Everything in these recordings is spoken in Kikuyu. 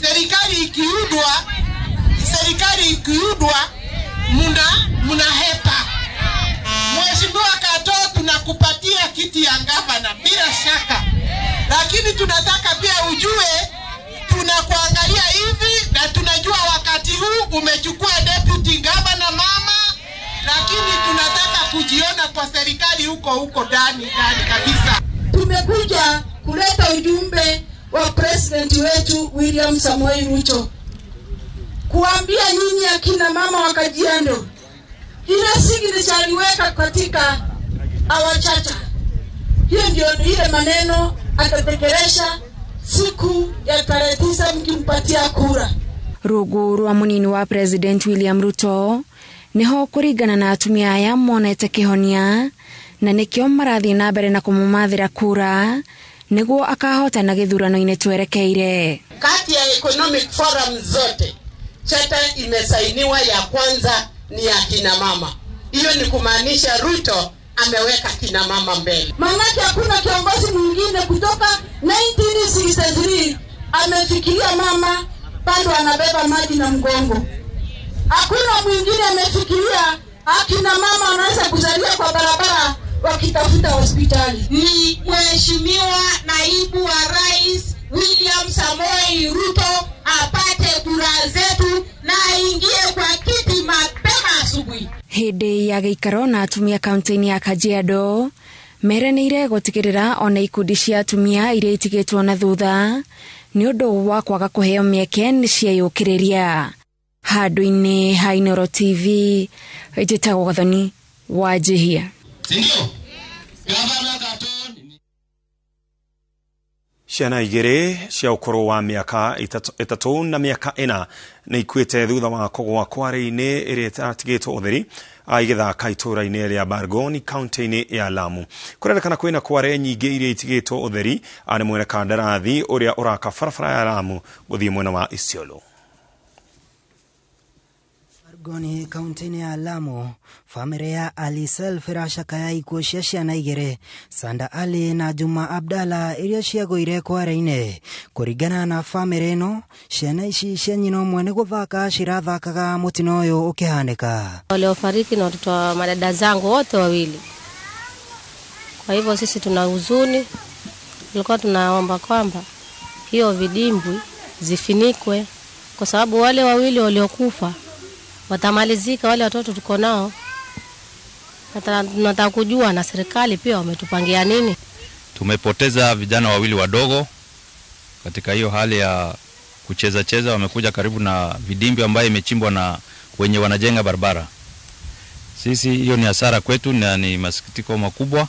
Serikali ikiundwa muna hepa. Mheshimiwa Kato, tunakupatia kiti ya gavana bila shaka, lakini tunataka pia ujue tunakuangalia hivi na tunajua wakati huu umechukua deputy governor mama, lakini tunataka kujiona kwa serikali huko huko ndani ndani kabisa. Tumekuja kuleta ujumbe wa president wetu William Samoei Ruto kuambia nyinyi akina mama wa Kajiado, ile signature aliweka katika our charter, hiyo ndio ile maneno atatekeleza siku ya tarehe 9 mkimpatia kura. Rungu rwa munini wa President William Ruto niho kuringana na atumia aya monete kihonia na nikio marathiĩ na mbere na kũmũmathĩra kura nĩguo akahotana gĩthurano-inĩ twerekeire. Kati ya economic forum zote, charter imesainiwa ya kwanza ni ya kina mama. Hiyo ni kumaanisha Ruto ameweka kina mama mbele. Maanake hakuna kiongozi mwingine kutoka 1963 amefikiria mama bado anabeba maji na mgongo. Hakuna mwingine amefikiria akina mama wanaweza kuzalia kwa barabara wakitafuta hospitali. Ni Mheshimiwa Naibu wa Rais William Samoei Ruto apate kura zetu na aingie kwa kiti mapema asubuhi. Hĩndĩ ya gĩikaro na atumia kaunti-inĩ ya Kajiado meranĩire gũtigĩrĩra ona ikundi cia atumia iria itigĩtwo na thutha nĩ ũndũ wa kwaga kũheo mĩeke nĩ cieyũkĩrĩria. Handũ-inĩ ha Inooro TV, njĩtagwo Gathoni wa Njihia. Sindio? Gavana Katoni. Ciana igĩrĩ cia ũkũrũ wa mĩaka 3 na mĩaka 4 nĩ ikuĩte thutha wa kũgũa kware-inĩ ĩrĩa ĩtatigĩtwo ũtheri igĩthaka itũũra-inĩ rĩa Bargoni kaunti-inĩ ya Lamu. Kũrerĩkana kwĩna kware nyingĩ iria itigĩtwo ũtheri nĩ mwene kandarathi ũrĩa ũraka barabara ya Lamu gũthiĩ mwena wa Isiolo. Bargoni kaunti-inĩ ya Lamu, bamĩrĩ ya Ali Self ĩracakaya ikuũ cia ciana igĩrĩ, Sanda Ali na Juma Abdalla, iria ciagũire kware-inĩ. Kũringana na bamĩrĩ ĩno, ciana ici cia nyina ũmwe nĩ gũthaka cirathakaga mũtino ũyũ ũkĩhanĩka. Waliofariki ni watoto wa madada zangu wote wawili. Kwa hivyo sisi tuna huzuni, tulikuwa tunaomba kwamba hiyo vidimbwi zifinikwe, kwa sababu wale wawili waliokufa watamalizika, wale watoto tuko nao. Tunataka kujua na serikali pia wametupangia nini. Tumepoteza vijana wawili wadogo katika hiyo hali ya kucheza cheza, wamekuja karibu na vidimbi ambayo imechimbwa na wenye wanajenga barabara. Sisi hiyo ni hasara kwetu na ni masikitiko makubwa.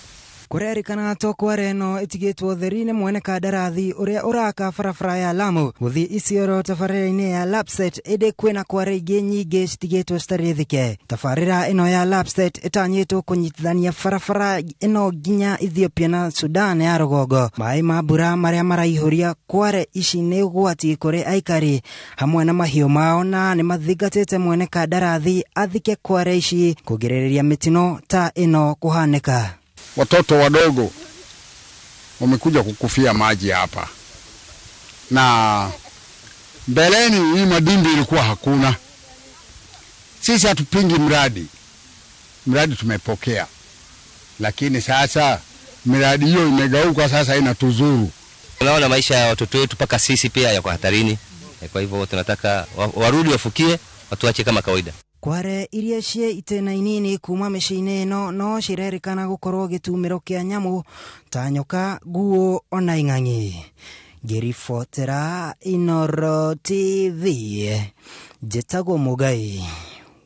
Kũrerĩkana to kware ĩno ĩtigĩtwo ũtheri nĩ mwene kandarathi ũrĩa ũraka barabara ya Lamu gũthiĩ Isiolo tabarĩra-inĩ ya Lapsset, ĩndĩ kwĩna kware ingĩ nyingĩ citigĩtwo citarĩ thike. Tabarĩra ĩno ya Lapsset ĩtanyĩtwo kũnyitithania barabara ĩno nginya Ethiopia na Sudan ya rũgongo. Maĩ ma mbura marĩa maraihũria kware ici nĩ ũgwati kũrĩ aikari hamwe na mahiũ mao, na nĩ mathingatĩte mwene kandarathi athike kware ici kũgirĩrĩria mĩtino ta ĩno kũhanĩka. Watoto wadogo wamekuja kukufia maji hapa, na mbeleni hii madimbi ilikuwa hakuna. Sisi hatupingi mradi, mradi tumepokea, lakini sasa miradi hiyo imegeuka sasa inatuzuru. Tunaona maisha ya watoto wetu mpaka sisi pia yako hatarini. Kwa hivyo tunataka warudi wafukie, watuache kama kawaida. Kware iria ciĩ itĩna inini kuma mĩciĩ-inĩ ĩno no cirerĩkana gũkorwo gĩtumĩro kĩa nyamũ ta nyoka, nguũ ona ing'ang'i. Ngĩribotera Inooro TV, njĩtagwo Mũgai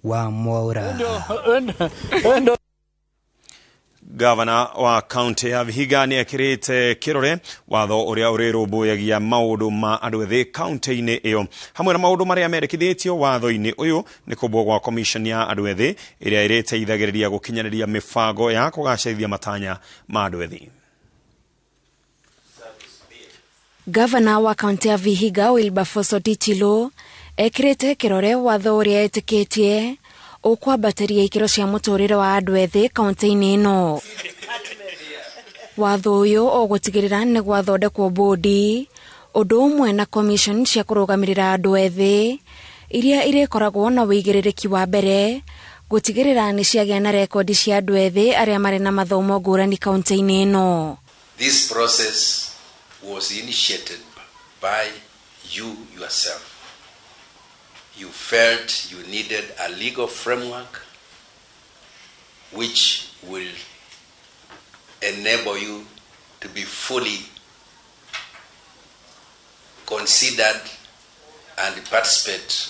wa Mwaura. Gavana wa kaunti ya Vihiga nĩ ekĩrĩte kĩrore watho ũrĩa ũrĩrũmbũyagia maũndũ ma andũ ethĩ kaunti-inĩ ĩyo. Hamwe na maũndũ marĩa mendekithĩtio watho-inĩ ũyũ nĩ kũmbwo gwa commission ya andũ ethĩ ĩrĩa ĩrĩteithagĩrĩria gũkinyanĩria mĩbango ya kũgacĩrithia matanya ma andũ ethĩ. Gavana wa kaunti ya Vihiga Wilberforce Ottichilo ekĩrĩte kĩrore watho ũrĩa etĩkĩtie ũkwambatĩria ikĩro cia mũtũrĩre wa andũ ethĩ kaunti-inĩ ĩno. Watho ũyũ ũgũtigĩrĩra nĩ gwathondekwo bodi Ũndũ ũmwe na commission cia kũrũgamĩrĩra andũ ethĩ iria irĩkoragwo na wĩigĩrĩrĩki wa mbere gũtigĩrĩra nĩ ciagĩa na rekondi cia andũ ethĩ arĩa marĩ na mathomo ngũrani kaunti-inĩ ĩno. This process was initiated by you yourself. You felt you needed a legal framework which will enable you to be fully considered and participate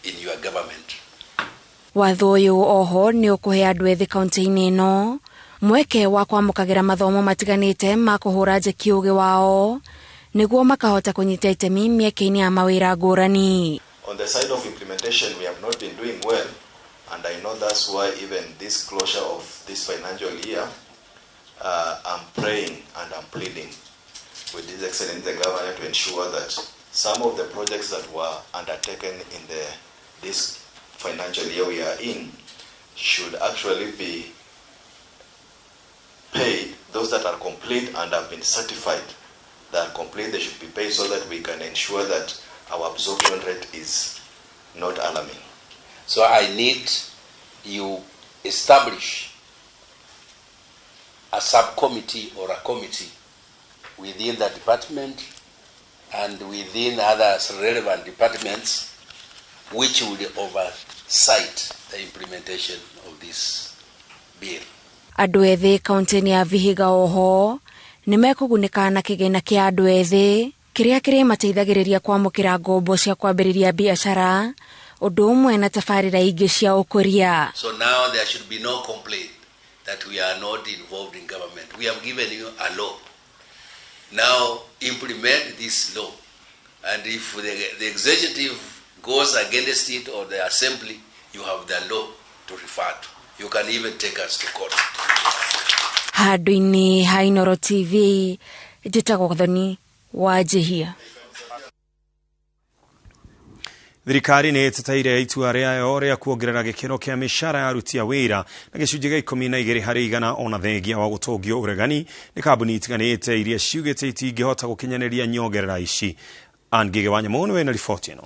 in your government. Watho ũyũ oho nĩ ũkũhe andũ ethĩ kaunti-inĩ ĩno mweke wa kwamũkagĩra mathomo matiganĩte ma kũhũra njeki ũgĩ wao nĩguo makahota kũnyita itemi mĩeke-inĩ ya mawĩra ngũrani. On the side of implementation, we have not been doing well, and I know that's why even this closure of this financial year, I'm praying and I'm pleading with His Excellency the Governor to ensure that some of the projects that were undertaken in this financial year we are in should actually be paid. Those that are complete and have been certified that are complete, they should be paid so that we can ensure that our absorption rate is not alarming. So I need you establish a subcommittee or a committee within the department and within other relevant departments which will oversight the implementation of this bill. Andũ ethĩ kaunti-inĩ ya Vihiga oho nĩ mekũgunĩka na kĩgĩna kĩa andũ ethĩ kĩrĩa kĩrĩmateithagĩrĩria kwamũkĩra ngombo cia kwambĩrĩria biacara ũndũ ũmwe na tabarĩra ingĩ cia ũkũria. So now there should be no complaint that we are not involved in government. We have given you a law. Now implement this law. And if the executive goes against it or the assembly, you have the law to refer to. You can even take us to court. Handũ-inĩ ha Inooro TV, njĩtagwo Gathoni wa Njihia. Thirikari nĩ ĩteteire itua rĩayo rĩa kuongerera gĩkĩro kĩa mĩcara ya aruti a wĩra na gĩcunjĩ gĩa 12 harĩ igana ona thengia wa gũtũngio ũregani nĩ kambuni itiganĩte iria ciugĩte itingĩhota gũkinyanĩria nyongerera ici. Ann Ngige wa Nyamũ nĩwe na riboti ĩno.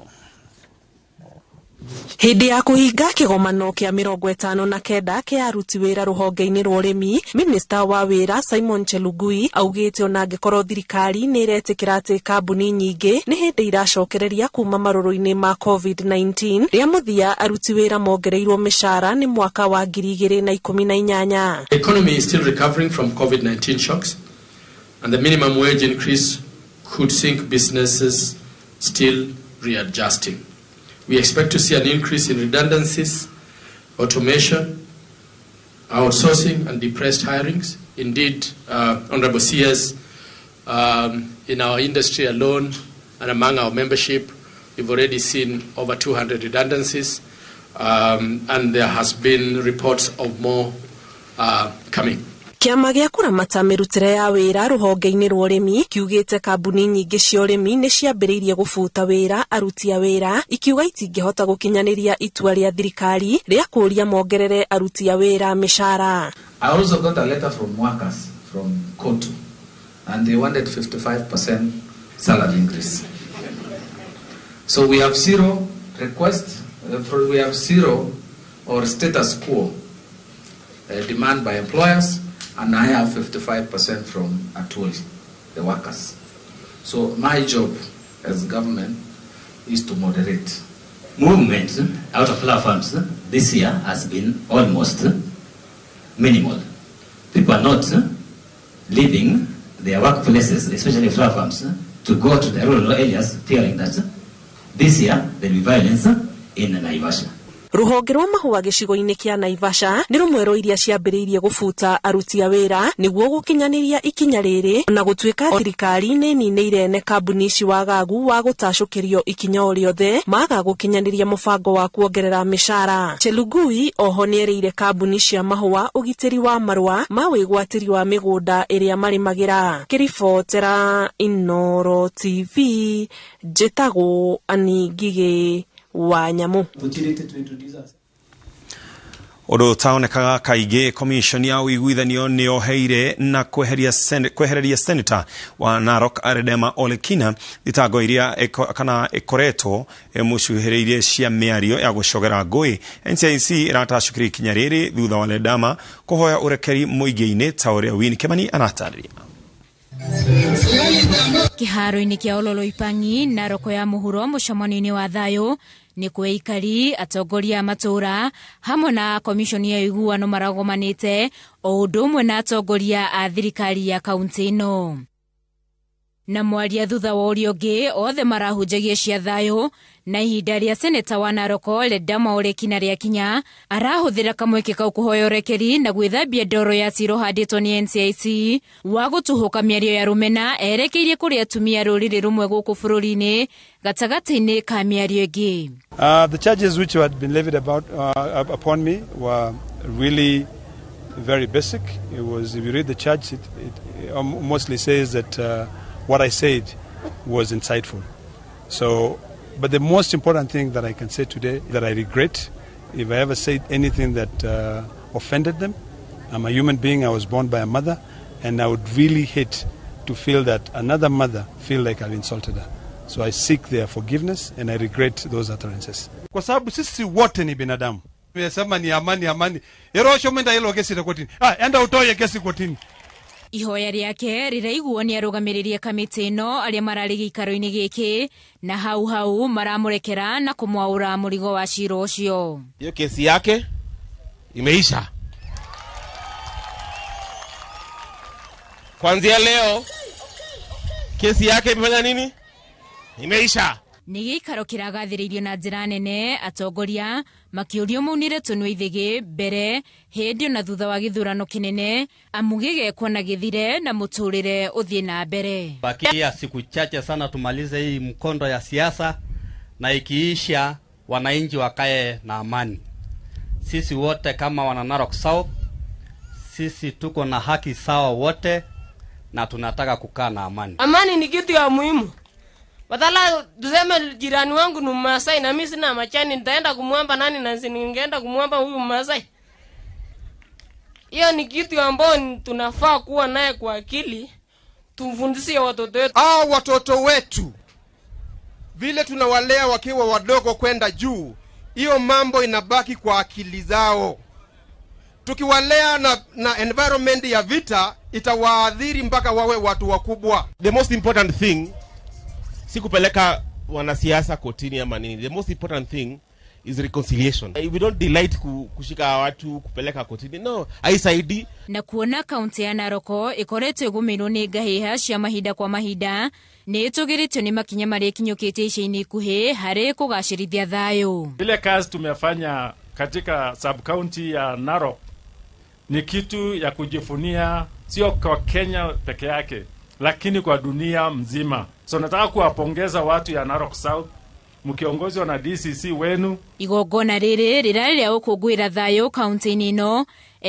Hĩndĩ ya kũhinga kĩgomano kĩa 59 kĩa aruti wĩra rũhonge-inĩ rwa ũrĩmi, minista wa wĩra Simon Chelugui augĩte ona angĩkorwo thirikari nĩ ĩretĩkĩra atĩ kambuni nyingĩ nĩ hĩndĩ iracokereria kuma marũrũ-inĩ ma COVID-19, rĩa mũthia aruti wĩra mongereirwo mĩcara nĩ mwaka wa 2018. The economy is still recovering from COVID-19 shocks, and the minimum wage increase could sink businesses still readjusting. We expect to see an increase in redundancies, automation, outsourcing, and depressed hirings. Indeed, Honorable CS, in our industry alone and among our membership, we've already seen over 200 redundancies, and there has been reports of more coming. Kĩama gĩa kũramata mĩrutĩre ya wĩra rũhonge-inĩ rwa ũrĩmi kiugĩte kambuni nyingĩ cia ũrĩmi nĩ ciambĩrĩirie gũbuta wĩra aruti a wĩra ikiuga itingĩhota gũkinyanĩria itua rĩa thirikari rĩa kũũria mongerere aruti a wĩra mĩcara. I also got a letter from workers from Kotu, and they wanted 55% salary increase. So we have zero request, we have zero or status quo demand by employers, and I have 55% from Atwoli, the workers. So my job as government is to moderate. Movement out of flower farms this year has been almost minimal. People are not leaving their workplaces, especially flower farms, to go to the rural areas, fearing that this year there will be violence in Naivasha. Rũhonge rwa mahũa gĩcigo-inĩ kĩa Naivasha nĩ rũmwe rwa iria ciambĩrĩirie gũbuta aruti a wĩra nĩguo gũkinyanĩria ikinya rĩrĩ, ona gũtuĩka thirikari nĩ ĩninĩire ene kambuni ici wagagu wa gũtacũkĩrio ikinya o rĩothe maga gũkinyanĩria mũbango wa kuongerera mĩcara. Chelugui oho nĩerĩire kambuni cia mahũa ũgitĩri wa marũa ma wĩgwatĩri wa mĩgũnda ĩrĩa marĩmagĩra. Kĩribotera Inooro TV, njĩtagwo Ann Ngigĩ wa Nyamũ. Ũndũ ũtaonekaga kaingĩ, commission ya ũiguithanio nĩ yoheire na kwehereria senator wa Narok Ledama Olekina thitango iria kana ĩkoretwo ĩmũcuhĩrĩirie cia mĩario ya gũcogera ngũĩ. NCIC ĩratacũkĩria ikinya rĩrĩ thutha wa Ledama kũhoya ũrekeri mũingĩ-inĩ, ta ũrĩa Winnie Kimani aratarĩria. Kĩharo-inĩ kĩa Ololoipangi, Naroko ya mũhuro, mũcemanio-inĩ wa thayũ nĩ kwa aikari, atongoria a matũũra hamwe na komishoni ya ũiguano maragomanĩte, o ũndũ ũmwe na atongoria a thirikari ya kaunti ĩno. Na mwaria thutha wa ũrĩa ũngĩ, othe marahunjagia cia thayũ, na ihinda rĩa seneta wa Naroko Ledama Olekina rĩakinya, arahũthĩra kamweke kau kũhoya ũrekeri na gwĩthambia ndoro ya cira ũhandĩtwo nĩ NCIC wa gũtuhũka mĩario ya rũmena erekeirie kũrĩ atumia rũrĩrĩ rũmwe gũkũ bũrũri-inĩ gatagatĩ-inĩ ka mĩario ĩngĩ. The charges which had been levied upon me were really very basic. It was, if you read the charge, it mostly says that what I said was insightful. So, but the most important thing that I can say today that I regret if I ever said anything that offended them. I'm a human being. I was born by a mother, and I would really hate to feel that another mother feel like I've insulted her. So I seek their forgiveness and I regret those utterances. Kwa sababu sisi wote ni binadamu. Nimesema ni amani, amani. Erosho mwenda hilo kesi kotini. Enda utoe kesi kotini. Ihoya rĩake rĩraiguo nĩ arũgamĩrĩri a kamĩtĩ ĩno arĩa mararĩ gĩikaro-inĩ gĩkĩ, na hau hau maramũrekera na kũmwaũra mũrigo wa cira ũcio. Hiyo kesi yake imeisha. Kuanzia leo kesi yake imefanya nini? Imeisha. Nĩ gĩikaro kĩragathĩrĩirio na njĩra nene, atongoria makĩũrio maunire tũnua ithĩgĩ mbere, hĩndĩ na thutha wa gĩthurano kĩnene, amu gĩgekwo na gĩthire na mũtũrĩre ũthiĩ na mbere. Bakia siku chache sana tumalize hii mkondo ya siasa, na ikiisha wananchi wakae na amani. Sisi wote kama wana Narok South, sisi tuko na haki sawa wote na tunataka kukaa na amani. Amani ni kitu ya muhimu. Badala tuseme jirani wangu ni Mmasai na mimi sina machani, nitaenda kumwomba nani na ningeenda kumwomba huyu Mmasai? Hiyo ni kitu ambayo tunafaa kuwa naye kwa akili, tumfundishie watoto wetu. Hao watoto wetu vile tunawalea wakiwa wadogo kwenda juu, hiyo mambo inabaki kwa akili zao. Tukiwalea na environment ya vita itawaadhiri mpaka wawe watu wakubwa. The most important thing si kupeleka wanasiasa kotini ama nini. The most important thing is reconciliation. We don't delight kushika watu kupeleka kotini. No, haisaidii. Na kuona kaunti ya Naroko ikoretwo ĩgũmĩirwo nĩ ngahĩha cia mahinda kwa mahinda, nĩ ĩtũgĩrĩtio nĩ makinya marĩa ĩkinyũkĩtie ica-inĩ ikuhĩ harĩ kũgacĩrithia thayũ. Ile kazi tumefanya katika sub county ya Narok ni kitu ya kujivunia, sio kwa Kenya peke yake, lakini kwa dunia mzima. So nataka kuwapongeza watu ya Narok South mkiongozwa na DCC wenu. Igongona rĩrĩ rĩrarĩ rĩa gũkũngũĩra thayũ kaunti-inĩ ĩno,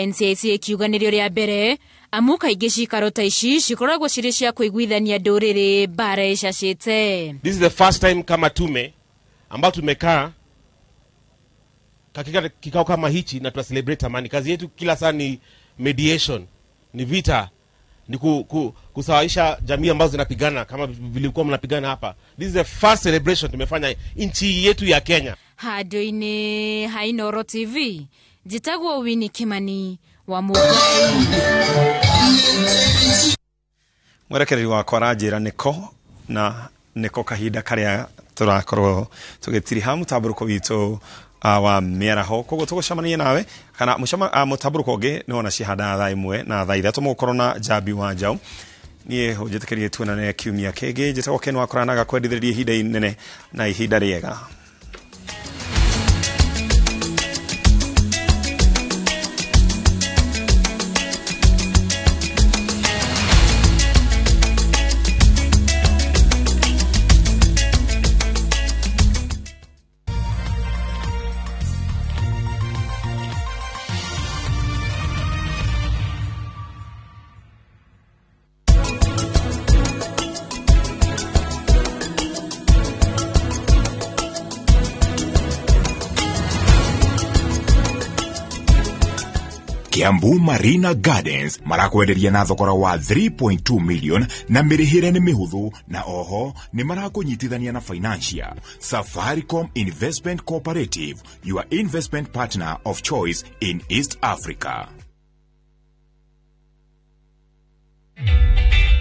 NCIC ĩkiuga nĩrĩo rĩa mbere, amu kaingĩ cikaro ta ici cikoragwo cirĩ cia kũiguithania ndũrĩrĩ mbara ĩcacĩte. This is the first time kama tume ambao tumekaa katika kikao kama hichi na tuna celebrate amani. Kazi yetu kila saa ni mediation, ni vita, ni kusawaisha jamii ambazo zinapigana kama vilikuwa mnapigana hapa. This is the first celebration tumefanya nchi yetu ya Kenya. Handũ-inĩ ha Inooro TV, njĩtagwo Winnie Kimani wa Mũgai. Mwerekereri wakwa aranjĩra nĩko na nĩko kahinda karĩa tũrakorwo tũgĩtiriha mũtambũrũko witũ wa mĩaraho. Koguo tũgũcemania nawe kana mũtambũrũko ũngĩ nĩ wona cihanda thaa 1 na thaa 3 mũgũkorwo na Njambi wa Njaũ. Niĩ ũnjĩtĩkĩrie tuonane kiumia kĩngĩ. Njĩtagwo Ken Wakora na ngakwendithĩrĩria ihinda inene na ihinda rĩega. Kiambu Marina Gardens marakwenderia na thogora wa 3.2 million na mĩrĩhĩre nĩ mĩhũthũ, na oho nĩ marakũnyitithania na financial. Safaricom Investment Cooperative, your investment partner of choice in East Africa.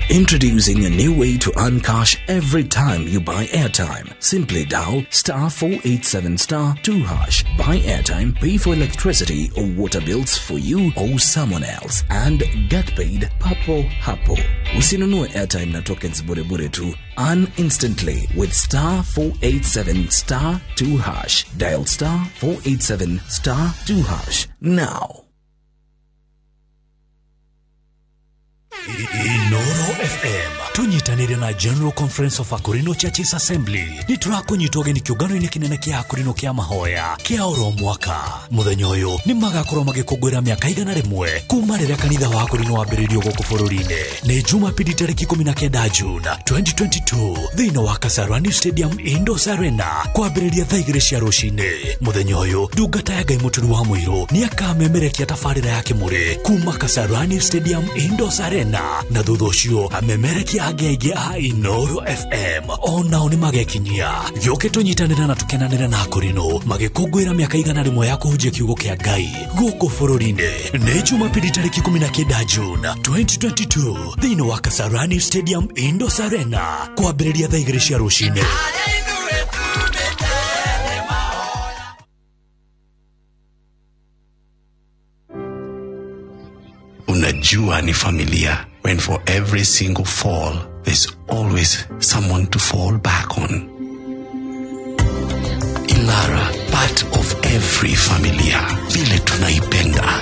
Introducing a new way to earn cash every time you buy airtime. Simply dial star 487 star 2 hash. Buy airtime, pay for electricity or water bills for you or someone else, and get paid papo hapo. Usinunue airtime na tokens bure bure tu. Earn instantly with star 487 star 2 hash. Dial star 487 star 2 hash now. Inoro FM tunyitanire na General Conference of Akorino Churches Assembly ni turakunyitwo geni kiungano-ini kinene kia Akorino kia mahoya kia oro mwaka. Muthenya uyu ni magakorwo magikungwira miaka 101 kuma riria kanitha wa Akorino wambiririo guku bururi-ini. Ni Jumapili tariki 19 June 2022 thiini wa Kasarani Stadium Indoors Arena kwambiriria thaa 2 cia rucini. Muthenya uyu ndungata ya Ngai Muturi wa Muiru ni akamemerekia tabarira ya kimuri kuma Kasarani Stadium Indoors Arena, na thutha ucio amemerekia angĩ aingĩ a Inoro FM onao nĩ magekinyia. Gĩũke tũnyitanĩre na tũkenanĩre na Akorino magĩkũngũĩra mĩaka 101 ya kũhunjia kiugo kĩa Ngai gũkũ bũrũri-inĩ. Nĩ Jumapili tarĩki 19 June 2022 thĩinĩ wa Kasarani Stadium Indoors Arena kwambĩrĩria thaa 2 cia rũcinĩ. Unajua ni familia when for every single fall there's always someone to fall back on. Ilara, part of every familia, vile tunaipenda.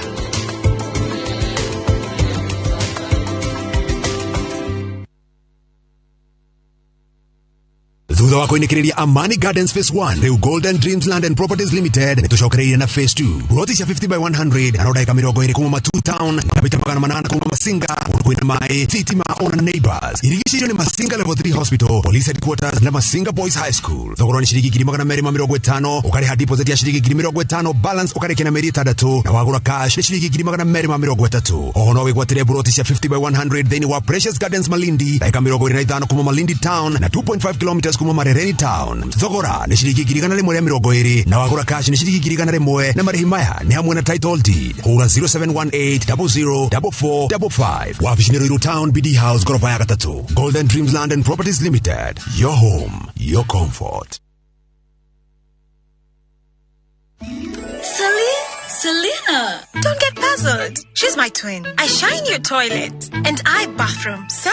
Thutha wa kuinĩkĩrĩria Amani Gardens Phase 1, rĩu Golden Dreams Land and Properties Limited nĩtũcokereirie na Phase 2. Ploti cia 50 by 100 na ndagĩka 20 kuma Matu Town na mita 800 kuma Masinga, kũndũ kwĩna maĩ, thitima ona neighbors. Irigicĩirio nĩ Masinga Level 3 Hospital, Police Headquarters na Masinga Boys High School. Thogora nĩ ciringi 250,000, ũkarĩha deposit ya ciringi 50,000, balance ũkarĩkia na mĩeri 6, na wagũra cash nĩ ciringi 230,000. Oho no wĩgwatĩre ploti cia 50 by 100 thĩinĩ wa Precious Gardens Malindi, ndagĩka 25 kuma Malindi Town na 2.5 kilometers kuma Marereni Town. Thogora nĩ ciringi 120 na wagũra cash nĩ ciringi 101, na marĩhi maya nĩ hamwe na title deed. Hũra 0718 00 44 55. Wabici nĩ Ruiru Town, BD House, gorofa ya 3. Golden Dreams Land and Properties Limited. Your home, your comfort. Selena, don't get puzzled. She's my twin. I shine your toilet and I bathroom. So,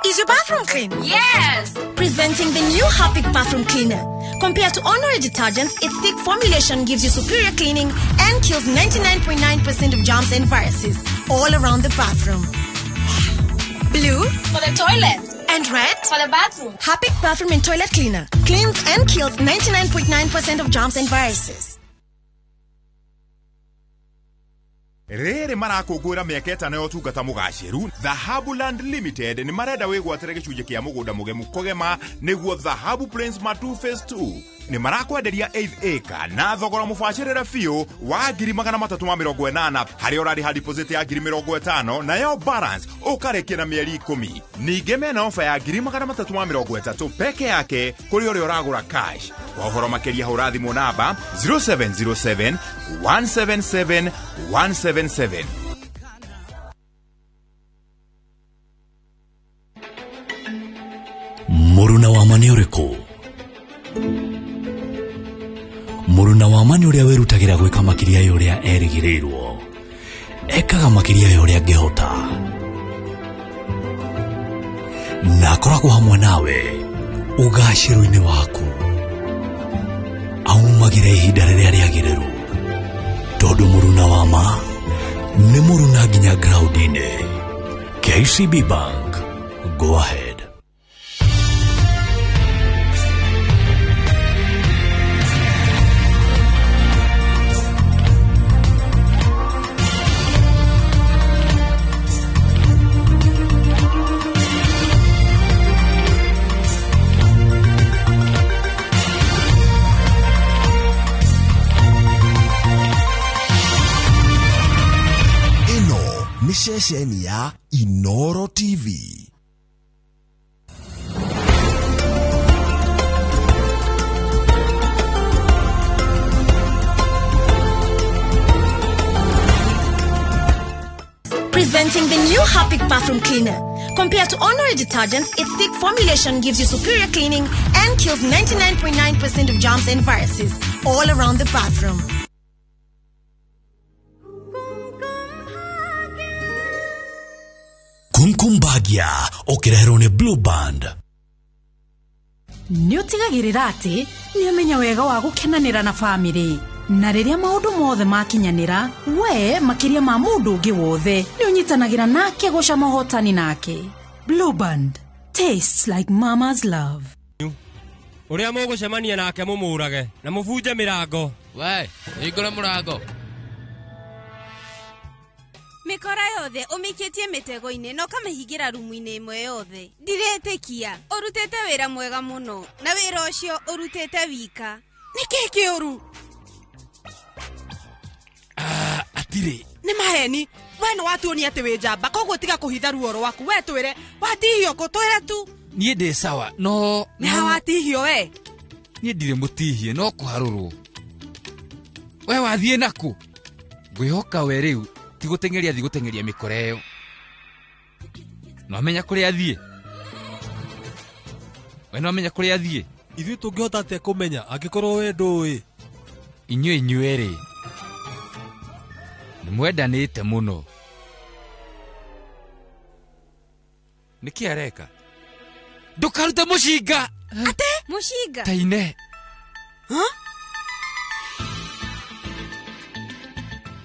is your bathroom clean? Yes! Presenting the new Harpic bathroom cleaner. Compared to ordinary detergents, its thick formulation gives you superior cleaning and kills 99.9% of germs and viruses all around the bathroom. Blue for the toilet. And red for the bathroom. Harpic bathroom and toilet cleaner cleans and kills 99.9% of germs and viruses. Rĩrĩ marakũngũĩra mĩaka 5 ya ũtungata mũgacĩru, Dhahabu Land Limited nĩ marenda wĩgwatĩre gĩcunjĩ kĩa mũgũnda mũgemu kũgema nĩguo Dhahabu Plains Matu Phase 2. Nĩ marakwenderia 8 acre na thogora mũbacĩrĩre biũ wa 380,000 harĩa ũrarĩha deposit ya 50,000 nayo balance ũkarĩkia na mĩeri 10. Ningĩ mena ofa ya 330,000 peke yake kũrĩ ũrĩa ũragũra cash. Kwa ũhoro makĩria hũra thimũ namba 0707 177 177. Mũruna wa ma nĩ ũrĩkũ? Mũruna wa ma nĩ ũrĩa wĩrutagĩra gwĩka makĩria ya ũrĩa erĩgĩrĩirwo, ekaga makĩria ya ũrĩa angĩhota, na akoragwo hamwe nawe ũgacĩru-inĩ waku. Aumagĩra ihinda rĩrĩa rĩagĩrĩru, tondũ mũruna wa ma nĩ mũruna nginya ground-inĩ. KCB Bank, go ahead. Ceceni ya Inoro TV. Presenting the new Harpic bathroom cleaner. Compared to ordinary detergents, its thick formulation gives you superior cleaning and kills 99.9% of germs and viruses all around the bathroom. Kumkum Bhagya ũkĩreherwo nĩ Blue Band. Nĩ ũtigagĩrĩra atĩ nĩ ũmenya wega wa gũkenanĩra na bamĩrĩ, na rĩrĩa maũndũ mothe makinyanĩra, we makĩria ma mũndũ ũngĩ wothe nĩ ũnyitanagĩra nake gũcama ũhotani nake. Blue Band tastes like mama's love. Ũrĩa mũgũcemania nake mũmũrage na mũbunje mĩrango. We hingũra mũrango. Mĩkora yothe ũmĩikĩtie mĩtego-inĩ na ũkamĩhingĩra rumu-inĩ ĩmwe yothe. Ndirĩtĩkia ũrutĩte wĩra mwega mũno, na wĩra ũcio ũrutĩte wika. Nĩkĩ kĩũru? Atirĩ. Nĩ maheni. We nĩ watuonia atĩ wĩ njamba, koguo tiga kũhitha ruo rwaku. We twĩre watihio kũ? Twĩre tu. Niĩ ndĩ sawa, no nĩ ha watihio we? Niĩ ndirĩ mũtihie, no kũharũrwo. We wathiĩ nakũ? Ngwĩhoka we rĩu ti gũteng'eria thiĩ gũteng'eria mĩkora ĩyo. No amenya kũrĩa athiĩ? We no amenya kũrĩa athiĩ? Ithuĩ tũngĩhota atĩa kũmenya angĩkorwo we ndũĩ? Inyuĩ inyuerĩ nĩ mwendanĩte mũno. Nĩkĩ areka? Ndũkarute mũcinga. Atĩ mũcinga? Taine.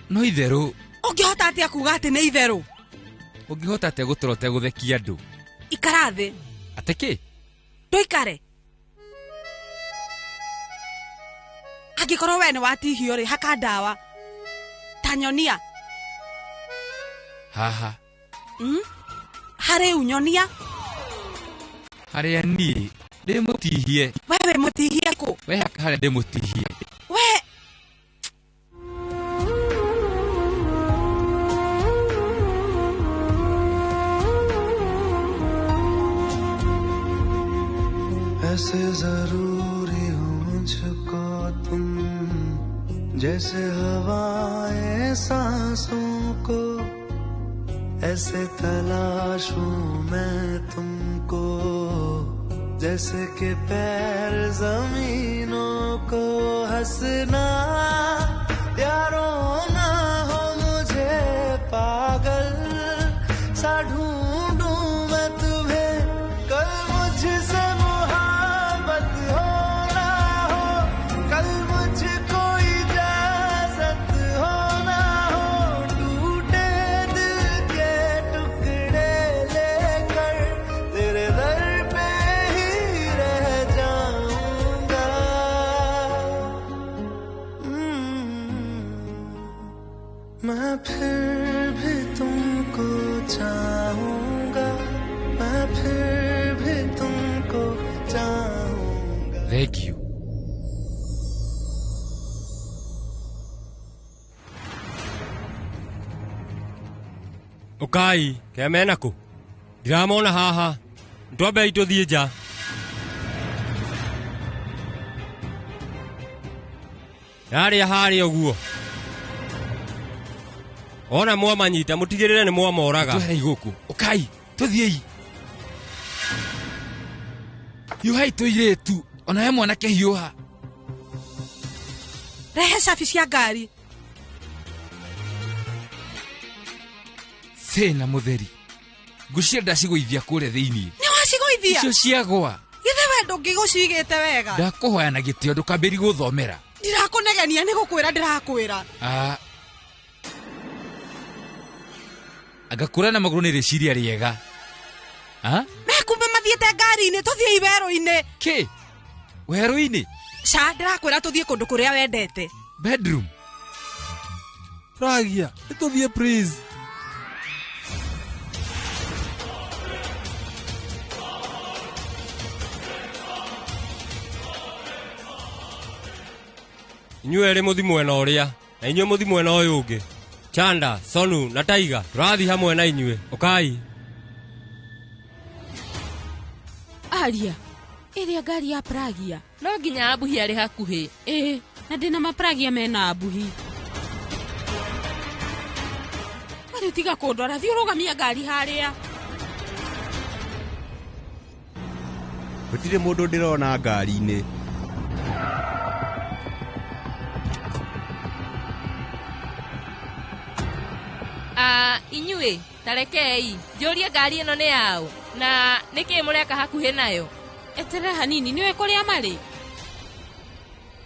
No itherũ. Ũngĩhota atĩa kuga atĩ nĩ itherũ? Ũngĩhota atĩa gũtũra ũtegũthekia andũ? Ikara thĩ. Atĩ kĩ? Ndũikare. Angĩkorwo we nĩ watihio rĩ, haka ndawa. Ta nyonia. Haha. Harĩ nyonia. Harĩa niĩ ndĩ mũtihie. We wĩ mũtihie kũ? We haka harĩa ndĩ mũtihie. We ऐसे जरूरी हो मुझको तुम, जैसे हवाएं सांसों को, ऐसे तलाशूं मैं तुमको, जैसे कि पैर जमीनों को। हंसना यारों ना हो मुझे पागल सा, ढूंढूं मैं तुम्हें कल मुझसे मोहब्बत हो ना हो, कल मुझको इजाजत हो ना हो, टूटे दिल के टुकड़े लेकर तेरे दर पे ही रह जाऊंगा। मैं फिर भी तुमको चाहूंगा, मैं फिर भी तुमको चाहूंगा। Thank you. Ũkai, kemena kũ? Ndiramona haha. Twambei tũthiĩ nja. Yarĩa harĩa ũguo. Ona mwamanyita mũtigĩrĩre nĩ mwamoraga. Tweherei gũkũ. Ũkai, tũthiĩi. Hiũhai tũirĩtu, ona we mwanake hiũha. Rehe cabi cia ngari. Thĩna mũtheri. Ngũcia ndacigũithia kũrĩa thĩinĩ. Nĩ wacigũithia? Icio ciagwa. Githĩ we ndũngĩgũcigĩte wega? Ndakũhoya na gĩtĩo ndũkambĩrĩrie gũthomera. Ndirakũnegenia, nĩ gũkwĩra ndĩrakwĩra. Anga kũra na magũrũ nĩ rĩciria rĩega. Mekumbe mathiĩte ngari-inĩ, tũthiĩ werũ-inĩ. Kĩ? Werũ-inĩ? Ca, ndĩrakwĩra tũthiĩ kũndũ kũrĩa wendete. Bedroom. Ragia, nĩ tũthiĩ please. Inyuĩ erĩ mũthi mwena ũrĩa na inyuĩ mũthi mwena ũyũ ũngĩ. Chanda, Sonu na Taiga tũrathiĩ hamwe na inyuĩ. Ũkai. Aria ĩrĩa ngari ya Pragia no nginya Abuhi arĩ hakuhĩ. Ĩĩ, na ndĩna mapragia mena Abuhi. Rĩu tiga kũndwara, thiĩ ũrũgamia ngari harĩa. Gũtirĩ mũndũ ndĩrona ngari-inĩ. Ah, inyuĩ tarekei njũrie ngari ĩno nĩ yaũ na nĩkĩĩ mũreka hakuhĩ nayo? Eterera hanini, nĩũĩ kũrĩa marĩ?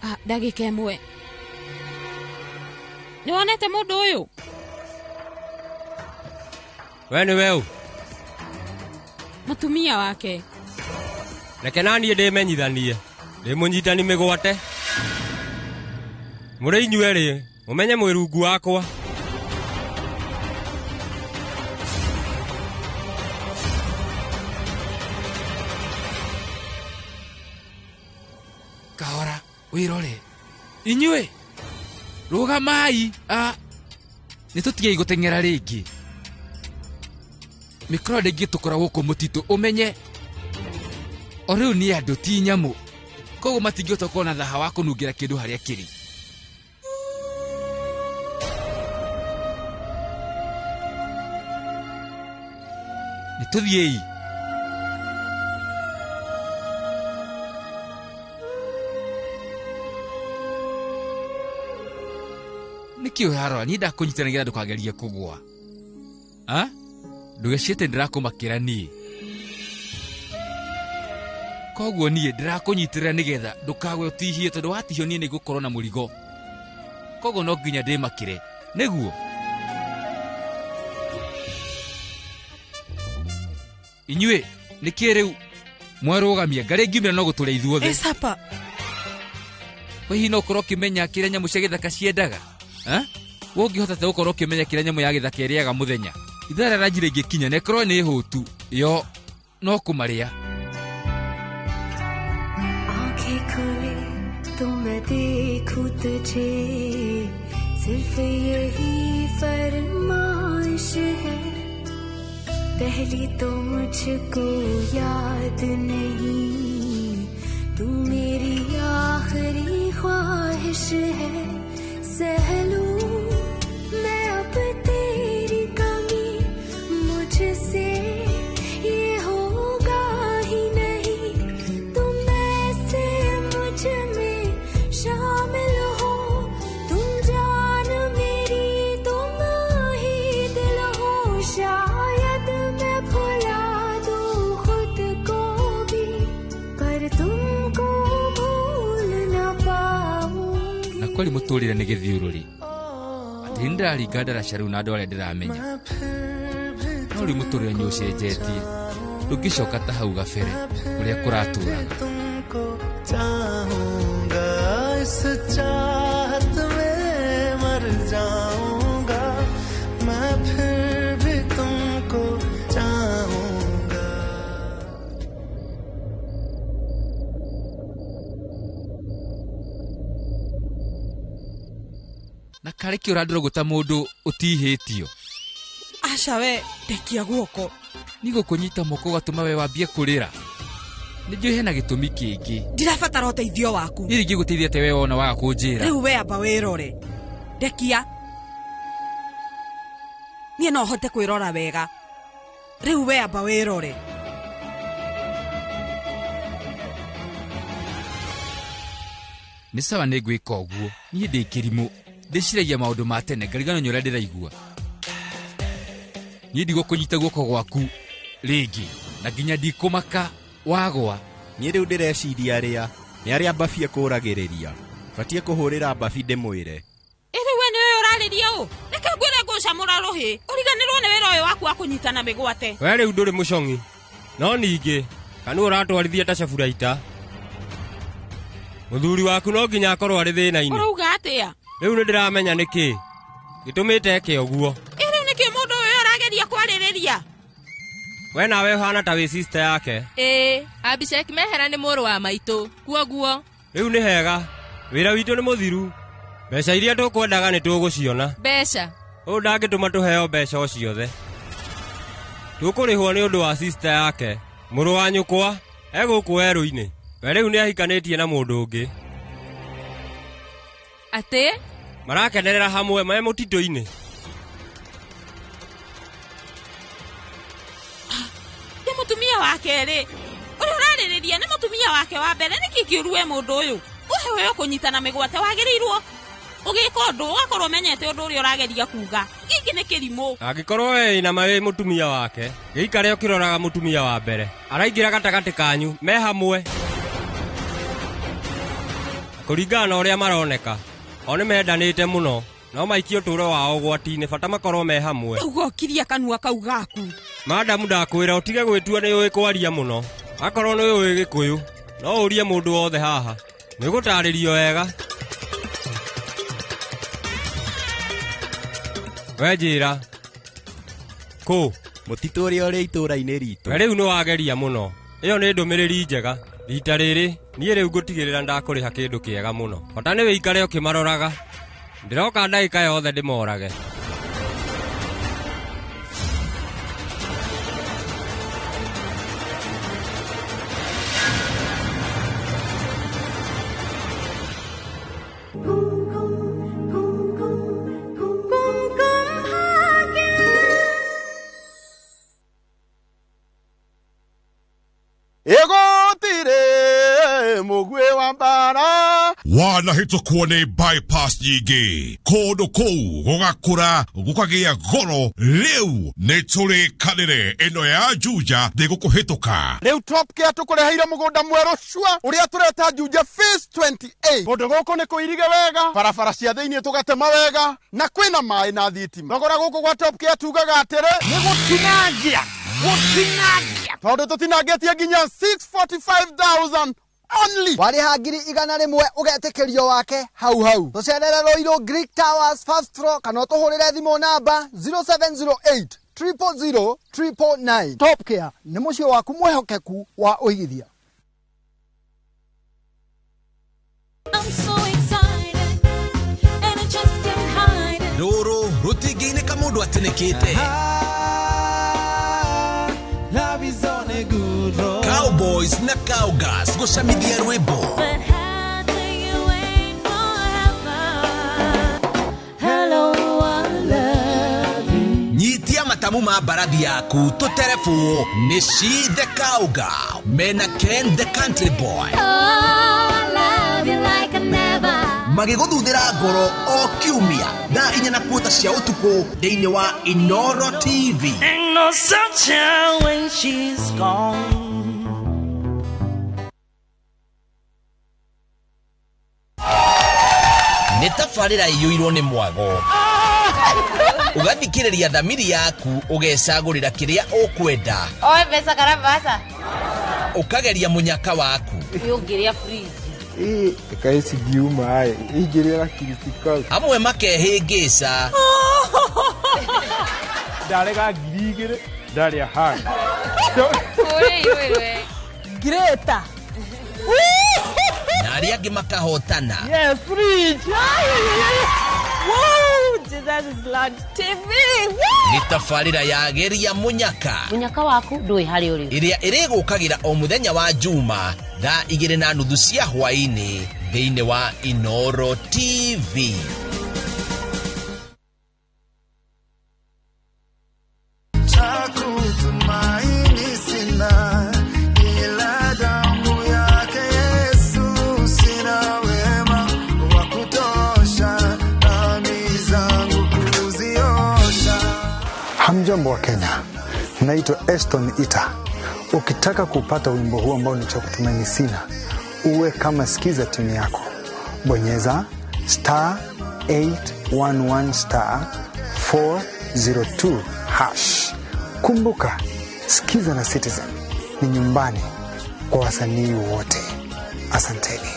Ah, ndagĩka ĩmwe. Nĩwonete mũndũ ũyũ? We nĩ weũ? Mũtumia wake. Reke naniĩ ndĩmenyithanie. Ndĩ mũnyitani mĩgwate. Mũrĩ inyuerĩ, mũmenye mwĩ rungu wakwa. Kahora wĩrore. Inyuĩ rũgamai. A nĩ tũtigei gũteng'era rĩngĩ. Mĩkora ndĩngĩtũkora gũkũ mũtitũ ũmenye o rĩu nĩ andũ ti nyamũ, koguo matingĩhota kuona thaha wa kũnungĩra kĩndũ harĩa kĩrĩ. Nĩ tũthiĩi. Nĩkĩ ũrarora? Niĩ ndakũnyita nĩgetha ndũkagerie kũgũa. A ndũgeciete ndĩrakũmakĩra niĩ, koguo niĩ ndĩrakũnyitĩrĩra nĩgetha ndũkagwe ũtihie, tondũ watihio niĩ nĩngũkorwo na mũrigo, koguo no nginya ndĩmakĩre nĩguo. Inyuĩ nĩkĩ rĩu mwarũgamia ngarĩ ngiumĩra no gũtũrĩa ithuothe? Ĩcapa. We hihi no ũkorwo ũkĩmenya kĩrĩa nyamũ cia gĩthaka ciendaga? Eh? We ũngĩhota atĩa gũkorwo ũkĩmenya kĩrĩa nyamũ ya gĩthaka ĩrĩaga mũthenya? Ithaa rĩa ranji rĩngĩkinya na ĩkorwo nĩ hũtu, yo no kũmarĩa. आंखें खोले तो मैं देखूं तुझे, सिर्फ यही फरमाइश है। पहली तो मुझको याद नहीं, तू मेरी आखिरी ख्वाहिश है। सह लूं मैं अब तेरी कमी, मुझसे ये होगा ही नहीं। तुम ऐसे मुझ में शामिल हो, तुम जान मेरी, तुम ही दिल हो। शायद मैं भुला दूं खुद को भी, पर तुमको भूल न पाऊं। Na kweli mũtũrĩre nĩ gĩthiũrũrĩ atĩ nĩ ndĩraringa ndaraca rĩu na andũ arĩa ndĩramenya, no rĩu mũtũrĩre nĩ ũcenjetie, ndũngĩcoka ta hau gabere ũrĩa kũratũraga. तुमको चाहूंगा, इस चाहत में मर जाऊंगा, मैं फिर भी तुमको चाहूंगा। Na karĩ kĩ ũrandũrũgũ ta mũndũ ũtihĩtio? Aca we, ndekia guoko. Nĩ gũkũnyita moko ũgatũma we wambie kũrĩra. Nĩ njũĩ hena gĩtũmi kĩngĩ. Ndirabatara ũteithio waku. Niĩ ingĩgũteithia atĩa we wona waga kũnjĩra? Rĩu we amba wĩrore. Ndekia. Niĩ no hote kwĩrora wega. Rĩu we amba wĩrore. Nĩ sawa, nĩ ngwĩka ũguo. Niĩ ndĩ kĩrimũ, ndĩciragia maũndũ ma tene ngariganwo nĩ ũrĩa ndĩraigua. Niĩ ndigũkũnyita guoko gwaku rĩngĩ na nginya ndikũmaka wagwa. Niĩ rĩu ndĩreciria arĩa nĩ arĩa Mbabi ekũragĩrĩria. Batiĩ kũhũrĩra Mbabi ndĩmwĩre. Ĩ rĩu we nĩwe ũrarĩria ũ? Reke ngwĩre ngũcamũra rũhĩ ũriganĩrwo nĩ wĩra ũyũ waku wa kũnyitana mĩgwate. We rĩu ndũrĩ mũcong'i. No ningĩ kanua ũratwarithia ta caburaita. Mũthuri waku no nginya akorwo arĩ thĩna-inĩ. Ũrauga atĩa? Rĩu nĩ ndĩramenya nĩkĩ gĩtũmĩte eke ũguo. Ĩ rĩu nĩkĩ mũndũ ũyũ ũrageria kwarĩrĩria? We nawe ũhana ta wĩ sister yake. Ĩĩ, Abishek Mehera nĩ mũrũ wa maitũ, kuoguo Rĩu nĩ hega. Wĩra witũ nĩ mũthiru. Mbeca iria tũkwendaga nĩ tũgũciona. Mbeca? Ũyũ ndangĩtũma tũheo mbeca o ciothe. Tũkũrĩhwo nĩ ũndũ wa sister yake. Mũrũ wa nyũkwa egũkũ werũ-inĩ. We rĩu nĩ ahikanĩtie na mũndũ ũngĩ. Atĩ? Marakenerera hamwe me mũtitũ-inĩ. Nĩ mũtumia wa kerĩ. Ũrĩa ũrarĩrĩria nĩ mũtumia wake wa mbere. Nĩkĩ kĩũru we mũndũ ũyũ? Ũhe we ũkũnyitana mĩgwate wagĩrĩirwo ũgĩka ũndũ ũgakorwo ũmenyete ũndũ ũrĩa ũrageria kuga. Gĩkĩ nĩ kĩrimũ. Angĩkorwo we wĩna ma wĩ mũtumia wake, gĩikare ũkĩroraga mũtumia wa mbere. Araingĩra gatagatĩ kanyu me hamwe. Kũringana na ũrĩa maroneka, o nĩ mendanĩte mũno, no maikie ũtũũro wao ũgwati-inĩ bata makorwo me hamwe. Ndauga ũkirie kanua kau gaku. Madamu ndakwĩra ũtige gwĩtua nĩ ũĩ kwaria mũno. Akorwo nĩ ũĩ Gĩkũyũ, no ũrie mũndũ wothe haha. Nĩ ũgũtarĩrio wega. We njĩra. Kũ? Mũtitũ ũrĩa ũrĩ itũũra-inĩ ritũ. We rĩu nĩ wageria mũno. Ĩyo nĩ ndũmĩrĩri njega. Rita rĩrĩ, niĩ rĩu ngũtigĩrĩra ndakũrĩha kĩndũ kĩega mũno. Bata nĩ wĩikare ũkĩmaroraga. Ndĩroka ndagĩka yothe ndĩmorage. Ĩgũtirĩ mũguĩ wa mbara. Wanahĩtũkwo nĩ bypass nyingĩ kũndũ kũu gũgakũra gũkagĩa goro. Rĩu nĩ tũrĩkanĩre ĩno ya Juja ndĩgũkũhĩtũka. Rĩu Top Care tũkũreheire mũgũnda mwerũ cua ũrĩa tũreta Juja Phase 28. Kũndũ gũkũ nĩ kũirige wega, barabara cia thĩinĩ tũgatema wega, na kwĩna maĩ na thitima. Thogora gũkũ gwa Top Care tugaga atĩrĩ nĩ gũtinangia, gũtinangia, tondũ tũtinangĩtie nginya 645,000 only. Warĩha 100,000 ũgetĩkĩrio wake hau hau. Tũcerere Ruiru Greek Towers first floor kana ũtũhũrĩre thimũ namba 0708 000 999. Top Care nĩ mũciĩ waku mwĩhokeku wa ũigithia. I'm so excited and I just can't hide it. Rũrũ rũtingĩinĩka mũndũ atĩnĩkĩte. Love is on a good road. Cowboys na Cowgirls gũcamithia rwĩmbo. But how do you wait forever? Hello, I love you. Nyitia matamu ma mbarathi yaku tũterebwo nĩ She the Cowgirl mena Ken the Country Boy. Oh, I love you like I never. Magĩgũthuthĩra ngoro o kiumia thaa 4:15 cia ũtukũ thĩinĩ wa Inoro TV. Ain't no sunshine when she's gone. Nĩ tabarĩra ĩiyũirwo nĩ mwago. Ũgathikĩrĩria thamiri yaku ũgecagũrĩra kĩrĩa ũkwenda. Oe mbeca kana mbaca. Ũkageria mũnyaka waku. Ũngĩrĩa fridge. Ĩkaĩ cingiuma ĩ ingĩrĩa gakiriti. Amwe makehĩngĩca. Ndarega 2,000 ndarĩa hanga. Greta. Na arĩa angĩ makahotana. Yes, fridge. Woo, Jesus is Lord TV. Nĩ tabarĩra ya geria mũnyaka. Mũnyaka waku ndũĩ harĩa ũrĩ. Ĩrĩa ĩrĩgũkagĩra o mũthenya wa Juma thaa 2:30 cia hwaĩ-inĩ thĩinĩ wa Inoro TV. Cha kutumaini sina ila damu yake Yesu, sina wema wa kutosha dhambi zangu kuziosha. Hamjambo wa Kenya, naitwa Eston Ita. Ukitaka kupata wimbo huu ambao ni cha kutumaini sina, uwe kama sikiza tuni yako, bonyeza star 811 star 402 hash. Kumbuka, Sikiza na Citizen ni nyumbani kwa wasanii wote. Asanteni.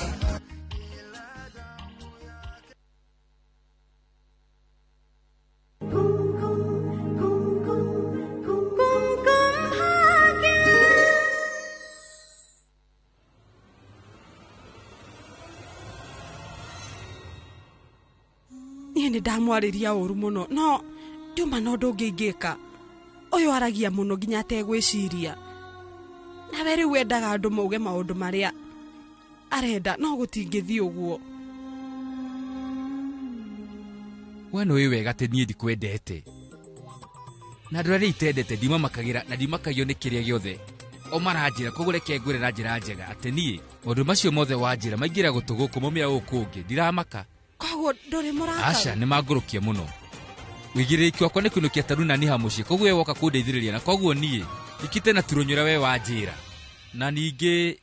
Niĩ nĩ ndamwarĩria ũru mũno, no Ndiuma na ũndũ ũngĩ ingĩka. Ũyũ aragia mũno nginya ategwĩciria. Nawe rĩu wendaga andũ mauge maũndũ marĩa arenda, no gũtingĩthiĩ ũguo. We nĩ ũĩ wega atĩ niĩ ndikwendete. Na andũ arĩa itendete ndimamakagĩra na ndimakagio nĩ kĩrĩa gĩothe o maranjĩra, koguo reke ngwĩre na njĩra njega atĩ niĩ maũndũ macio mothe wanjĩra maingĩra gũtũ gũkũ maumĩra gũkũ kũngĩ ndiramaka. Koguo ndũrĩ mũrakaru? Aca, nĩ mangũrũkia mũno. Wĩigĩrĩrĩki wakwa nĩ kũinũkia Taruna niha mũciĩ, koguo we woka kũndeithĩrĩria, na koguo niĩ ikite na turũnyũ ũrĩa we wanjĩra. Na ningĩ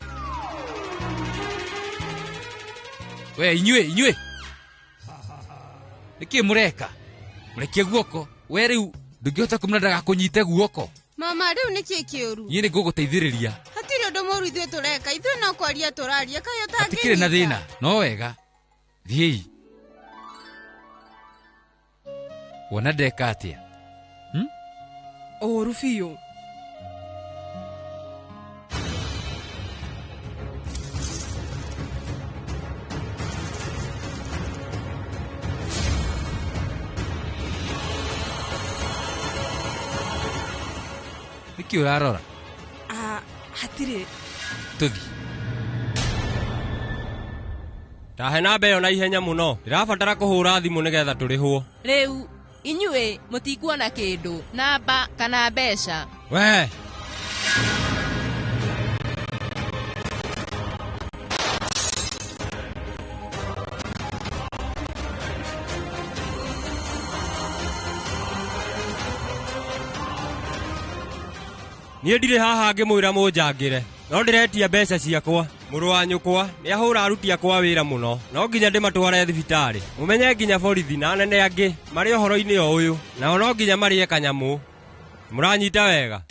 we inyuĩ nĩkĩ mũreka? Mũrekie guoko. We rĩu ndũngĩhota kũmũra ndagakũnyite guoko. Mama, rĩu nĩkĩ kĩũru? Niĩ nĩ ngũgũteithĩrĩria. Hatirĩ ũndũ mũũru ithuĩ tũreka, ithuĩ no kwaria tũraria, kaĩ ũtangĩnyita? Hatikĩrĩ na thĩna, no wega. Thiĩi. Wona ndeka atĩa? Ũũru biũ. Nĩkĩ ũrarora? Hatirĩ. Tũthiĩ. Ndahe namba ĩyo na ihenya mũno. Ndĩrabatara kũhũra thimũ nĩgetha tũrĩhwo. Rĩu inyuĩ mũtikuona kĩndũ, namba kana mbeca. We! Niĩ ndirĩ haha ngĩmwĩra mũnjangĩre, no ndĩretia mbeca ciakwa. Mũrũ wa nyũkwa nĩahũra aruti akwa wĩra mũno, no nginya ndĩmatware thibitarĩ. Mũmenye nginya borithi na anene angĩ marĩ ũhoro-inĩ o ũyũ, nao no nginya marĩe kanyamũ. Mũranyita wega?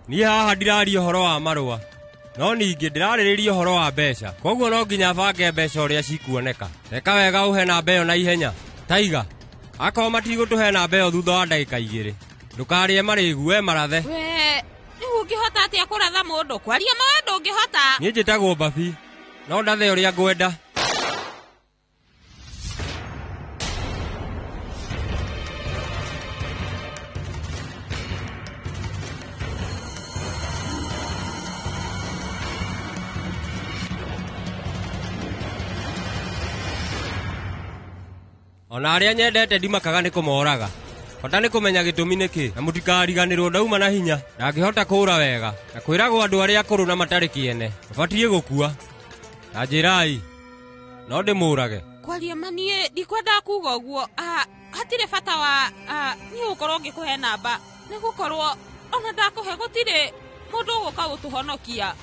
Niĩ haha ndiraria ũhoro wa marũa, no ningĩ ndĩrarĩrĩria ũhoro wa mbeca. Koguo no nginya bange mbeca ũrĩa cikuoneka. Reka wega ũhe namba ĩyo na ihenya. Taiga, akorwo matigũtũhe namba ĩyo thutha wa ndagĩka 2, ndũkarĩe marĩgu, we marathe. We, rĩu ũngĩhota atĩa kũratha mũndũ? Kwaria ma we ndũngĩhota. Niĩ njĩtagwo Mbabi, no ndathe ũrĩa ngwenda. Ona arĩa nyendete ndimakaga nĩ kũmoraga. Bata nĩ kũmenya gĩtũmi nĩkĩ, na mũtikariganĩrwo ndauma na hinya, ndangĩhota kũũra wega, na kwĩragwo andũ arĩa akũrũ na matarĩ kĩene, mabatiĩ gũkua. Ta njĩrai, no ndĩmũrage. Kwaria ma niĩ ndikwendaga kuga ũguo, hatirĩ bata wa niĩ gũkorwo ngĩkũhe namba, nĩ gũkorwo ona ndakũhe gũtirĩ mũndũ ũgũka gũtũhonokia.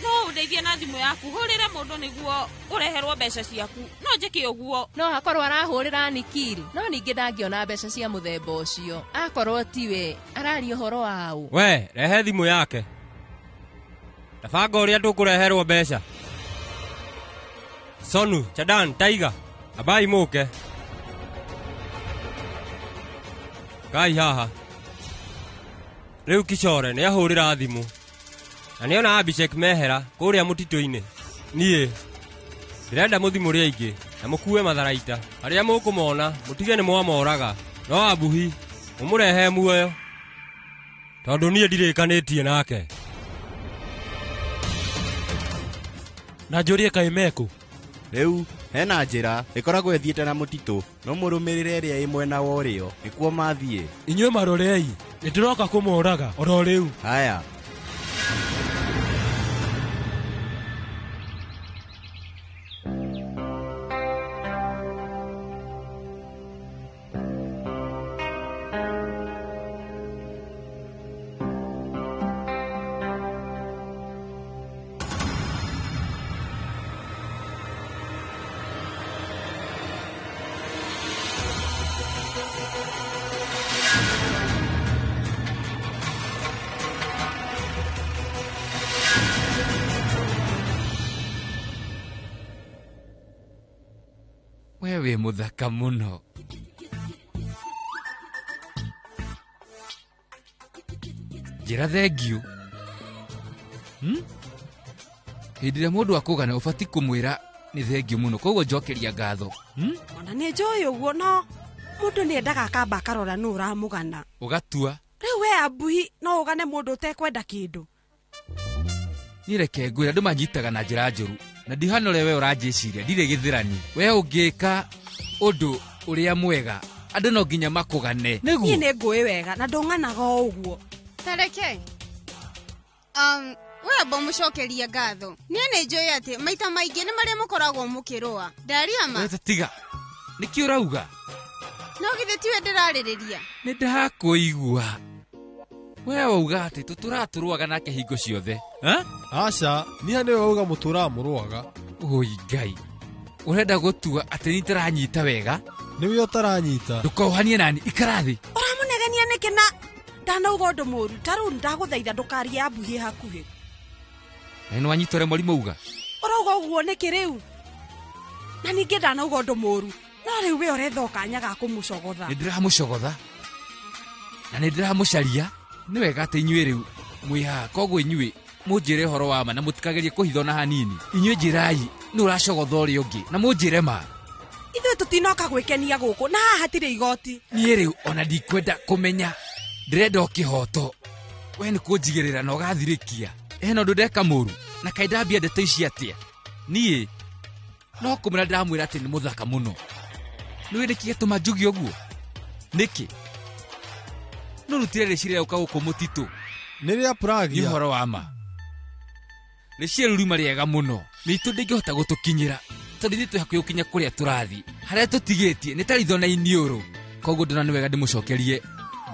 No ũndeithie na thimũ yaku, hũrĩre mũndũ nĩguo ũreherwo mbeca ciaku. No njĩke ũguo. No hakorwo arahũrĩra Nikiri, no ningĩ ndangĩona mbeca cia mũthemba ũcio. Akorwo tiwe, araria ũhoro wa ũ? We, rehe thimũ yake. Tabanga ũrĩa tũkũreherwo mbeca. Sonu, Chadan, Taiga, ambai mũke. Kai haha. Rĩu Kishore nĩahũrĩra thimũ. Na nĩona Abhishek mehera kũrĩa mũtitũ-inĩ. Niĩ ndĩrenda mũthi mũrĩ aingĩ na mũkue matharaita. Arĩa mũkũmona mũtige nĩ mwamoraga, no Abuhi mũmũrehe muoyo, tondũ niĩ ndirĩkanĩtie nake. Na njũrie kaĩ mekũ? Rĩu hena njĩra ĩkoragwo ĩthiĩte na mũtitũ, no mũrũmĩrĩre ĩrĩa ĩ mwena wa ũrĩo, nĩkuo mathiĩ. Inyuĩ marorei, nĩndĩroka kũmoraga oro rĩu. Haya. We wĩ mũthaka mũno. Njĩra thengiũ. Hĩndĩ ĩrĩa mũndũ akũgana ũbatiĩ kũmwĩra nĩ thengiũ mũno, koguo njokeria ngatho. Ona nĩ njũĩ ũguo, no Mũndũ nĩ endaga akamba akarora nũ ũramũgana. Ũgatua. Rĩu we Ambuhi no ũgane mũndũ ũtekwenda kĩndũ. Niĩ reke ngwĩre andũ manyitaga na njĩra njũru na ndihana ũrĩa we ũranjĩciria ndirĩ gĩthĩrani. We ũngĩka ũndũ ũrĩa mwega andũ no nginya makũgane. Niĩ Nĩguo. nĩ ngũĩ wega na ndũng'anaga o ũguo. Tareke. We amba mũcokerie ngatho. Niĩ nĩ njũĩ atĩ maita maingĩ nĩ marĩa mũkoragwo mũkĩrũa. Ndaria ma. We ta tiga. Nĩkĩ ũrauga? No githĩ tiwe ndĩrarĩrĩria? Nĩ ndakũigua. We wauga atĩ tũtũratũrũaga nake hingo ciothe. Ha? Aca, niha nĩwe wauga mũtũraga mũrũaga. Oi Ngai. Ũrenda gũtua atĩ nĩ itaranyita wega? Nĩwe ũtaranyita. Ndũkohanie nani, ikara thĩ. Ũramũnegenia nĩkĩ na ndanauga ũndũ mũũru ta rĩu ndagũthaitha ndũkarie Ambuhi hakuhĩ. Na nĩ wanyita ũrĩa mwarimũ auga? Ũrauga ũguo nĩkĩ rĩu? Na ningĩ ndanauga ũndũ mũũru. No rĩu we ũretha o kanya ga kũmũcogotha. Nĩ ndĩramũcogotha. Na nĩ ndĩramũcaria. Nĩ wega atĩ inyuĩ rĩu mwĩ haha koguo inyuĩ mũnjĩre ũhoro wa ma na mũtikagerie kũhitha ona hanini. Inyuĩ njĩrai nĩ ũracogotha ũrĩa ũngĩ na mũnjĩre ma. Ithuĩ tũtinoka gwĩkenia gũkũ na haha hatirĩ igoti. Niĩ rĩu ona ndikwenda kũmenya. Ndĩrenda o kĩhoto. We nĩ kũnjigĩrĩra na ũgathirĩkia. Hena ũndũ ndeka mũru na kaĩ ndambia ndeto ici atĩa? Niĩ no kũmwĩra ndĩramwĩra atĩ nĩ mũthaka mũno. Nĩũĩ nĩkĩ gĩatũma njuge ũguo? Nĩkĩ? No rutire rĩciria rĩũka gũkũ mũtitũ. Nĩ rĩa Pragia. Nĩ ũhoro wa ma. Rĩciria rĩu riuma rĩega mũno. Mĩitũ ndĩngĩhota gũtũkinyĩra. Tondũ ithuĩ twĩ hakuhĩ gũkinya kũrĩa tũrathiĩ. Harĩa tũtigĩtie nĩ ta ritho na iniũrũ. Koguo ndona nĩ wega ndĩmũcokerie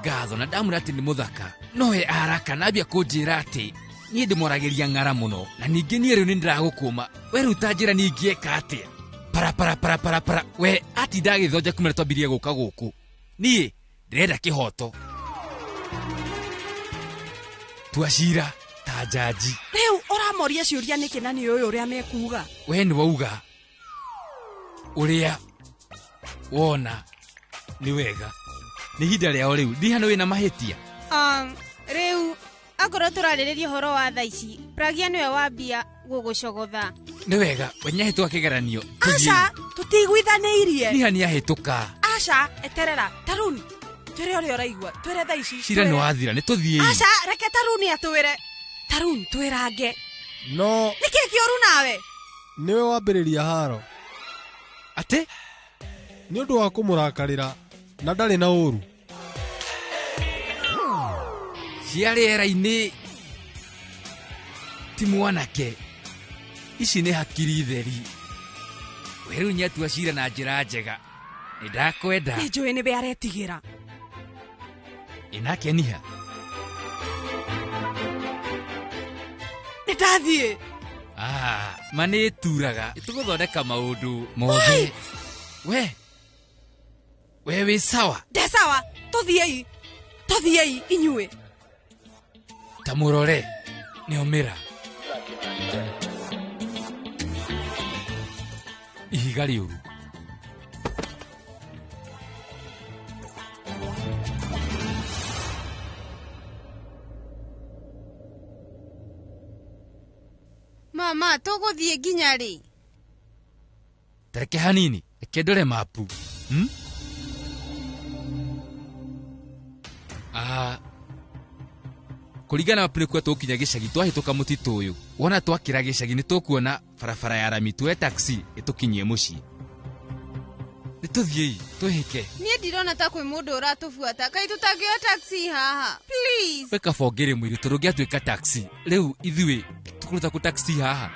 ngatho na ndamwĩra atĩ nĩ mũthaka. No we araka na ambia kũnjĩra atĩ niĩ ndĩmwaragĩria ng'ara mũno. Na ningĩ niĩ rĩu nĩ ndĩragũkũma. We rĩu ta njĩra niĩ ingĩeka atĩa? Para para para para para. We atinda agĩthonja kuma rĩrĩa twambirie gũka gũkũ. Niĩ ndĩrenda kĩhoto. Tua cira ta njanji. Rĩu ũramoria ciũria nĩkĩ na nĩ ũyũ ũrĩa mekuga? We nĩ wauga ũrĩa wona nĩ wega. Nĩ ihinda rĩao rĩu. Ndihana wĩna mahĩtia. Rĩu akorwo tũrarĩrĩria ũhoro wa thaa ici, Pragia nĩwe wambia gũgũcogotha. Nĩ wega, we nĩahĩtũka kĩgeranio. Aca, tũtiguithanĩirie. Niha nĩahĩtũka. Aca, eterera. Taruni, twĩre ũrĩa ũraigua. Twĩre thaa ici. Cira nĩ wathira, nĩ tũthiĩi. Aca, reke Taruni atwĩre. Taruni, twĩrange. No. Nĩkĩ kĩũru nawe? Nĩwe wambĩrĩria haro. Atĩ? Nĩ ũndũ wa kũmũrakarĩra na ndarĩ na ũũru. Cia rĩera-inĩ ti mwanake. Ici nĩ hakiri theri. We rĩu nĩatua cira na njĩra njega. Nĩ ndakwenda. Nĩ njũĩ nĩwe aretigĩra. Ĩ nake Niha? Nĩ ndathiĩ. Ma nĩ ĩturaga. Tũgũthondeka maũndũ mothe. We. We wĩ sawa? Ndĩ sawa. Tũthiĩi. Tũthiĩi inyuĩ. Ta mũrore. Nĩ omĩra. Ihiga rĩũru. Mama, tũgũthiĩ nginya rĩ? Tareke hanini, reke ndore mapu. Kũringana na mapu nĩkuo tũgũkinya gĩcagi twahĩtũka mũtitũ ũyũ. Wona twakĩra gĩcagi nĩ tũkuona barabara ya rami, tuoe taxi ĩtũkinyie mũciĩ. Nĩ tũthiĩi, twĩhĩke. Niĩ ndirona ta kwĩ mũndũ ũratũbuata. Kaĩ tũtangĩoya taxi haha? Please. We kaba ũngĩrĩ mũirũ tondũ ũngĩatuĩka taxi. Rĩu ithuĩ tũkũruta kũ taxi haha?